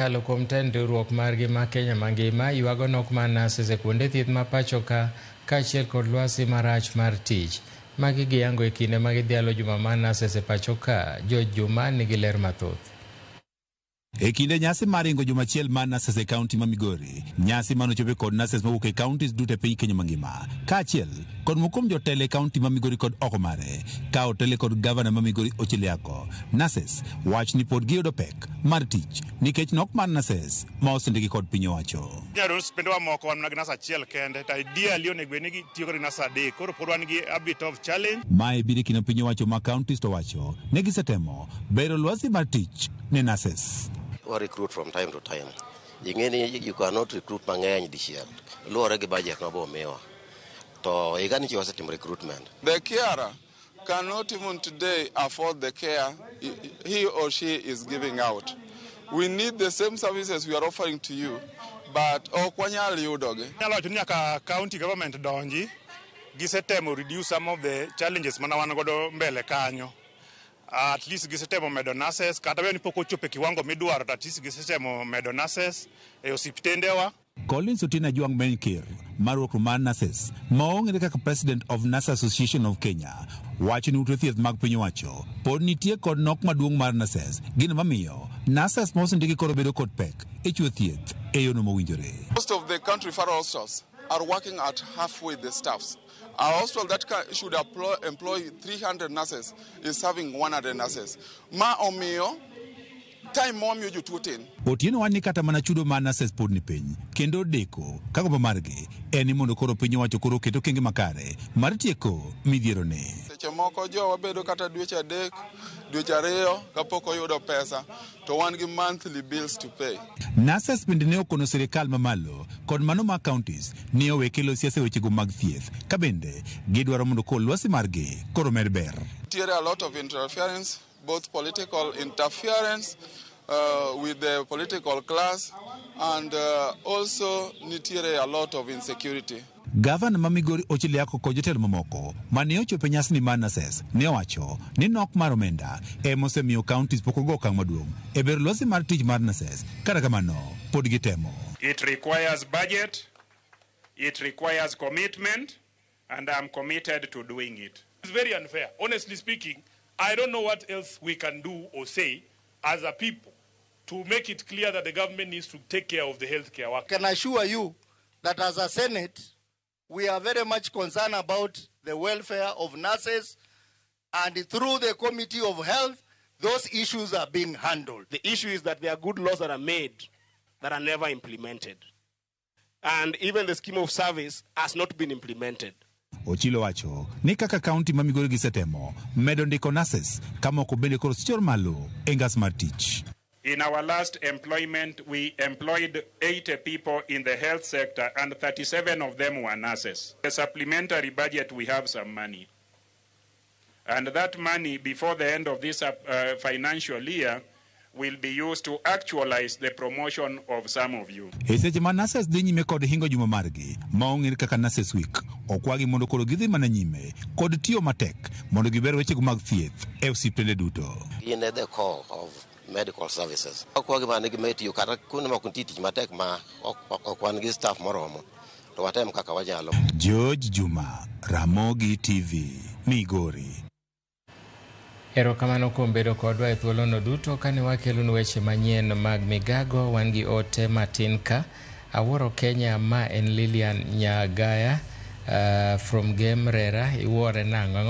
Kokalo kuom tend riwruok margi ma Kenya mangima ywago nok mar nurses e kuonde thieth ma pacho ka kaachiel kod lwasi marach mar tich. Magi giyango e kinde ma gidhialo juma mar nurses e pacho ka. George Juma nigi ler mathoth. E kinde nyasi mar ringo juma achiel mar nurses e kaunti ma Migori, nyasi manochope kod nurses mawuok e counties duto e piny Kenya mangima, kaachiel kod moko kuom jotelo e kaunti ma Migori kod oko mare, ka otele kod gavana ma Migori Ochiel Yako. Nurses wach ni pod giyudo pek mar tich nikech nok mar nurses ma osendiki kod piny owacho. Inyalo osiptendewa moko wan mana gi nas achiel kende to ideally onego bed ni gitiyo kod nas adek koro pod wan gi a bit of challenge. Mae biro e kinde ma piny owacho ma counties to wacho ni gisetemo bero lwasi mar tich ne nurses. Wa recruit from time to time. Ing'e ni you cannot recruit mang'eny dichiel. Luwore gi budget ma bomiwa. To higa ni wasetimo recruitment. The carer cannot even today afford the care he or she is giving out. We need the same services we are offering to you, but ok wanyal yudogi. Anyalo wacho ni nyaka county government donji gisetemo reduce some of the challenges mana wan godo mbele kanyo. At least gisetemo medo nurses kata bed ni pok ochopo e kiwango midwaro to at least gisetemo medo nurses e osiptendewa. Collins Otieno Ajwang' Menkir mar riwruok mar nurses ma ong'ere kaka President of Nurse Association of Kenya wacho ni ute thieth mag piny owacho pod nitie kod nok maduong' mar nurses gino mamiyo nurses ma osendiki koro bedo kod pek e chiwo thieth e yono mowinjore. Most of the country referral hospitals are working at halfway the staffs. A hospital that should employ 300 nurses is having 100 nurses. Ma omiyo time mwamiyo jotuo tin. Otieno wacho ni kata mana chudo mar nurses pod ni piny kendo deko ka gombo margi en ni mondo koro piny owacho koro oket okenge makare mar tieko midhiero ni. Seche moko jowa bedo kata dweche 3, dweche 2 kapok oyudo pesa to wan gi monthly bills to pay. Nurses bende ne okono sirikal mamalo kod mano mag counties ni owe kelo siasa e wechego mag thieth ka bende gidwaro mondo kor lwasi margi koro med ber. Nitiere a lot of interference, both political interference with the political class and also nitiere a lot of insecurity. Gavana ma Migori Ochiel Yako kod jotelo mamoko mane ochopo e nyasini mar nurses ne owacho ni nok mar omenda ema osemiyo counties pok ogo okang' maduong' e bero lwasi mar tich mar nurses kata kamano pod gitemo. It requires budget, it requires commitment, and I'm committed to doing it. It's very unfair. Honestly speaking, I don't know what else we can do or say as a people to make it clear that the government needs to take care of the healthcare workers. I can assure you that as a Senate, we are very much concerned about the welfare of nurses, and through the Committee of Health, those issues are being handled. The issue is that there are good laws that are made that are never implemented. And even the scheme of service has not been implemented. Ochilo wacho ni kaka kaunti ma Migori gisetemo medo ndiko nurses ka moko bende koro sichor malo e ngas mar tich. In our last employment, we employed 80 people in the health sector and 37 of them were nurses. The supplementary budget, we have some money. And that money, before the end of this financial year, will be used to actualize the promotion of some of you. E seche ma nurses dhi nyime kod hingo juma margi ma ong'ere kaka Nurses Week, okwagi mondo koro gidhi mana nyime kod tiyo matek mondo giber wechego mag thieth e osiptende duto. Gin e the core of medical services. Okwagi mana ni gimed tiyo kata kuonde moko nitie tich matek ma ok wan gi staff moromo to watem kaka wanyalo. George Juma, Ramogi TV, Migori. Erokamano kuom bedo kodwa e thuolono duto kane wakelonu weche manyien mag migago. Wan gi ote matin ka. Awuoro Kenya, ma en Lilian Nyagaya from Game Rera. Iwuore nang'o?